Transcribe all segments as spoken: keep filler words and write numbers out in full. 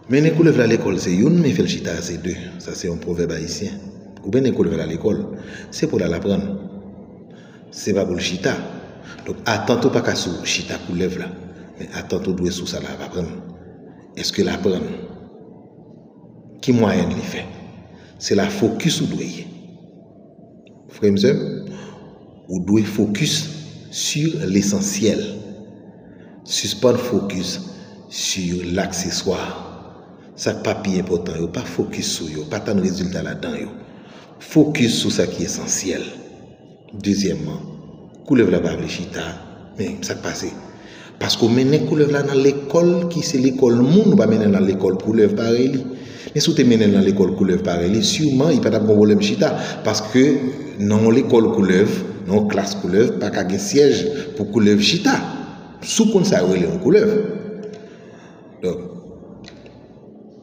Mennen koulèv la lekòl se youn, men fè l chita a se de. Sa se yon pwovèb ayisyen. Ou mennen koulèv la lekòl, se pou l al aprann. Se pa pou l chita. Donk, atant ou pa ka sou chita koulèv la, men atant ou dwe sou sa l ap aprann. Èske l aprann? Ki mwayèn li fè? Se la fokis ou dwe ye. Frè m, sè m, ou dwe fokis sur l'essentiel. Sispann fokis sur l'accessoire. Sa k pa pi enpòtan yo, pa fokis sou yo, pa tann rezilta ladan yo. Fokis sou sa ki esansyèl. Dezyèmman, koulèv la pa vle chita, men sa k pase? Paske w mennen koulèv la nan lekòl ki se lekòl moun, ou pa mennen l nan lekòl koulèv parèy li. Men si w te mennen l nan lekòl koulèv parèy li, siman li pa t ap gen pwoblèm chita. Paske nan yon lekòl koulèv, nan yon klas koulèv, pa ka gen syèj pou koulèv chita. Si w konn sa yo rele yon koulèv. Donk,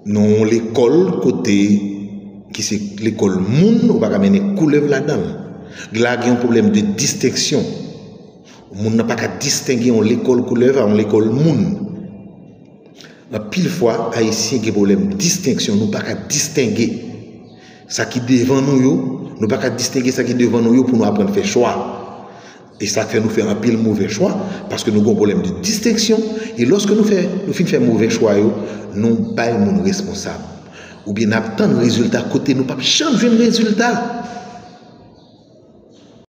nan yon lekòl kote ki se lekòl moun, ou pa ka mennen koulèv ladan l. La gen yon pwoblèm de distenksyon. Moun nan pa ka distenge yon lekòl koulèv a yon lekòl moun. Anpil fwa, Ayisyen gen pwoblèm distenksyon. Nou pa ka distenge sa ki devan nou yo. Nou pa ka distenge sa ki devan nou yo pou nou aprann fè chwa. E sa k fè nou fè anpil movè chwa, paske nou gen yon pwoblèm de distenksyon. E lòske nou fè, nou fin fè movè chwa yo, nou bay moun responsab. Oubyen n ap tann rezilta kote nou p ap janm jwenn rezilta.